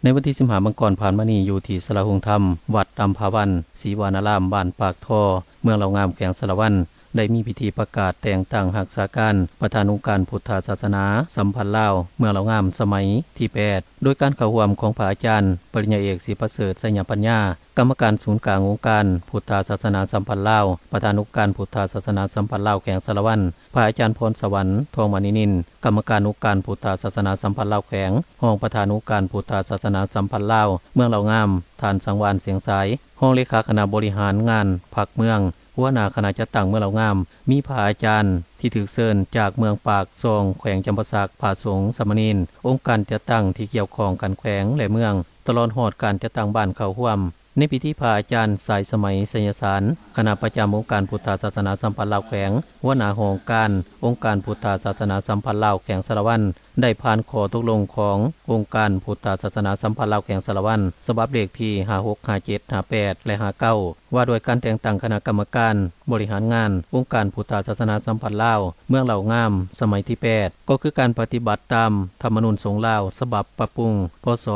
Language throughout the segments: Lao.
ໃນວັນທີສິບຫ້າມັງກອນຜ່ານມານີ້ ຢູ່ທີ່ສາລາໂຮງທຳ ວັດອຳພາວັນ ສີວານາລາມ ບ້ານປາກທໍ່ ເມືອງເລົ່າງາມ ແຂວງສາລະວັນ ໄດ້ມີພິທີປະກາດແຕ່ງຕັ້ງຮັກສາການປະທານອົງການພຸດທະສາສະໜາສຳພັນລາວ ເມືອງເລົ່າງາມ ສະໄໝທີແປດ ໂດຍການເຂົ້າຮ່ວມຂອງພະອາຈານປະລິນຍາເອກ ສີປະເສີດ ໄຊຍະປັນຍາ ກຳມະການສູນກາງອົງການພຸດທະສາສະໜາສຳພັນລາວ, ປະທານອົງການພຸດທະສາສະໜາສຳພັນລາວແຂວງສາລະວັນ, ພະອາຈານ ພອນສະຫວັນ ທອງມະນີນິນ, ກຳມະການອົງການພຸດທະສາສະໜາສຳພັນລາວແຂວງ, ຮອງປະທານອົງການພຸດທະສາສະໜາສຳພັນລາວ ເມືອງເລົ່າງາມ, ທ່ານ ສັງວານ ສຽງສາຍ, ຮອງເລຂາຄະນະບໍລິຫານງານພັກເມືອງ, ຫົວໜ້າຄະນະຈັດຕັ້ງເມືອງເລົ່າງາມ, ມີພະອາຈານທີ່ຖືກເຊີນຈາກເມືອງປາກຊ່ອງ ແຂວງຈຳປາສັກ, ພະສົງ, ສາມະເນນ, ອົງການຈັດຕັ້ງທີ່ກ່ຽວຂ້ອງຂັ້ນແຂວງ ແລະ ເມືອງ, ຕະຫຼອດຮອດການຈັດຕັ້ງບ້ານເຂົ້າຮ່ວມ. ໃນພິທີ ພະອາຈານ ສາຍສະໄໝ ໄຊຍະສານ, ຄະນະປະຈຳອົງການພຸດທະສາສະໜາສຳພັນລາວແຂວງ, ຫົວໜ້າຫ້ອງການອົງການພຸດທະສາສະໜາສຳພັນລາວແຂວງສາລະວັນ ໄດ້ຜ່ານຂໍ້ຕົກລົງຂອງອົງການພຸດທະສາສະໜາສຳພັນລາວແຂວງສາລະວັນ ສະບັບເລກທີຫ້າຫົກ ຫ້າເຈັດ ຫ້າແປດ ແລະ ຫ້າເກົ້າ ວ່າດ້ວຍການແຕ່ງຕັ້ງຄະນະກຳມະການບໍລິຫານງານອົງການພຸດທະສາສະໜາສຳພັນລາວ ເມືອງເລົ່າງາມ ສະໄໝທີແປດ ກໍຄືການປະຕິບັດຕາມທຳມະນູນສົງລາວ ສະບັບປັບປຸງ ພ.ສ.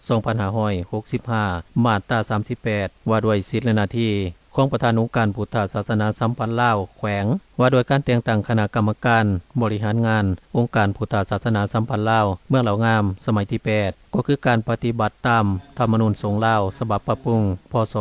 ສອງພັນຫ້າຮ້ອຍຫົກສິບຫ້າ ມາດຕາສາມສິບແປດ ວ່າດ້ວຍສິດ ແລະ ໜ້າທີ່ຂອງປະທານອົງການພຸດທະສາສະໜາສຳພັນລາວແຂວງ ວ່າດ້ວຍການແຕ່ງຕັ້ງຄະນະກຳມະການບໍລິຫານງານອົງການພຸດທະສາສະໜາສຳພັນລາວ ເມືອງເລົ່າງາມ ສະໄໝທີແປດ ກໍຄືການປະຕິບັດຕາມທຳມະນູນສົງລາວ ສະບັບປັບປຸງ ພ.ສ.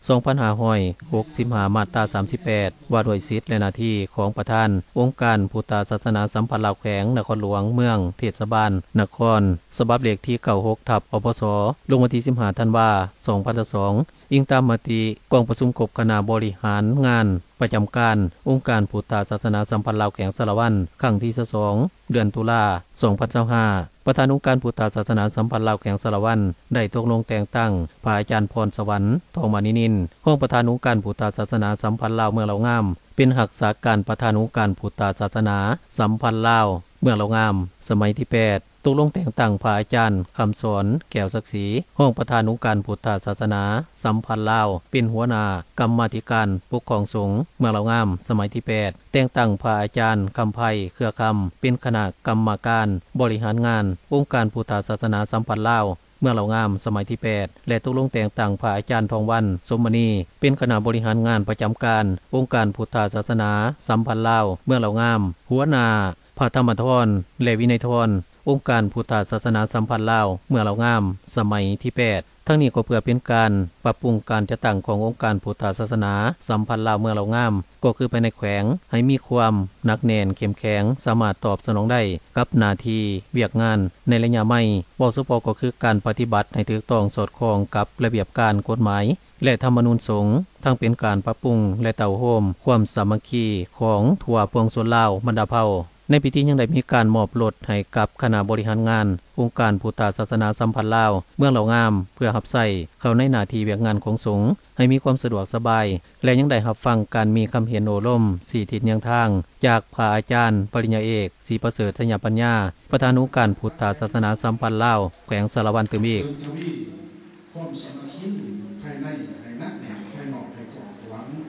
ສອງພັນຫ້າຮ້ອຍຫົກສິບຫ້າ ມາດຕາສາມສິບແປດ ວ່າດ້ວຍສິດ ແລະ ໜ້າທີ່ຂອງປະທານອົງການພຸດທະສາສະໜາສຳພັນລາວແຂວງ ນະຄອນຫຼວງ, ເມືອງ, ເທດສະບານ, ນະຄອນ ສະບັບເລກທີເກົ້າຫົກ ທັບ ອພສ ລົງວັນທີສິບຫ້າ ທັນວາ ສອງພັນຊາວສອງ ອີງຕາມມະຕິກອງປະຊຸມຄົບຄະນະບໍລິຫານງານປະຈຳການອົງການພຸດທະສາສະໜາສຳພັນລາວແຂວງສາລະວັນ ຄັ້ງທີຊາວສອງ ເດືອນຕຸລາ ສອງພັນຊາວຫ້າ. ປະທານອົງການພຸດທະສາສະໜາສຳພັນລາວແຂວງສາລະວັນ ໄດ້ຕົກລົງແຕ່ງຕັ້ງພະອາຈານ ພອນສະຫວັນ ທອງມະນີນິນ, ຮອງປະທານອົງການພຸດທະສາສະໜາສຳພັນລາວເມືອງເລົ່າງາມ ເປັນຮັກສາການປະທານອົງການພຸດທະສາສະໜາສຳພັນລາວເມືອງເລົ່າງາມ ສະໄໝທີແປດ. ຕົກລົງແຕ່ງຕັ້ງພະອາຈານ ຄຳສອນ ແກ້ວສັກສີ ຮອງປະທານອົງການພຸດທະສາສະໜາສຳພັນລາວ ເປັນຫົວໜ້າກຳມາທິການປົກຄອງສົງເມືອງເລົ່າງາມ ສະໄໝທີແປດ, ແຕ່ງຕັ້ງພະອາຈານ ຄຳໄພ ເຄືອຄຳ ເປັນຄະນະກຳມະການບໍລິຫານງານອົງການພຸດທະສາສະໜາສຳພັນລາວເມືອງເລົ່າງາມ ສະໄໝທີແປດ ແລະ ຕົກລົງແຕ່ງຕັ້ງພະອາຈານ ທອງວັນ ສົມມະນີ ເປັນຄະນະບໍລິຫານງານປະຈຳການອົງການພຸດທະສາສະໜາສຳພັນລາວເມືອງເລົ່າງາມ, ຫົວໜ້າ ພະທຳມະທອນ ແລະ ວິໄນທອນ ອົງການພຸດທະສາສະໜາສຳພັນລາວເມືອງເລົ່າງາມ ສະໄໝທີແປດ. ທັງນີ້ກໍເພື່ອເປັນການປັບປຸງການຈັດຕັ້ງຂອງອົງການພຸດທະສາສະໜາສຳພັນລາວເມືອງເລົ່າງາມ ກໍຄືພາຍໃນແຂວງ ໃຫ້ມີຄວາມໜັກແໜ້ນເຂັ້ມແຂງ, ສາມາດຕອບສະໜອງໄດ້ກັບໜ້າທີ່ວຽກງານໃນໄລຍະໃໝ່, ເວົ້າສະເພາະກໍຄືການປະຕິບັດໃຫ້ຖືກຕ້ອງສອດຄ່ອງກັບລະບຽບການ, ກົດໝາຍ ແລະ ທຳມະນູນສົງ, ທັງເປັນການປັບປຸງ ແລະ ເຕົ້າໂຮມຄວາມສາມັກຄີຂອງທົ່ວປວງຊົນລາວບັນດາເຜົ່າ. ໃນພິທີຍັງໄດ້ມີການມອບລົດໃຫ້ກັບຄະນະບໍລິຫານງານອົງການພຸດທະສາສະໜາສຳພັນລາວເມືອງເລົ່າງາມ ເພື່ອຮັບໃຊ້ເຂົ້າໃນໜ້າທີ່ວຽກງານຂອງສົງໃຫ້ມີຄວາມສະດວກສະບາຍ ແລະ ຍັງໄດ້ຮັບຟັງການມີຄຳເຫັນໂອ້ລົມຊີ້ທິດຍ່າງທາງຈາກພະອາຈານປະລິນຍາເອກ ສີປະເສີດ ໄຊຍະປັນຍາ ປະທານອົງການພຸດທະສາສະໜາສຳພັນລາວແຂວງສາລະວັນຕື່ມອີກ.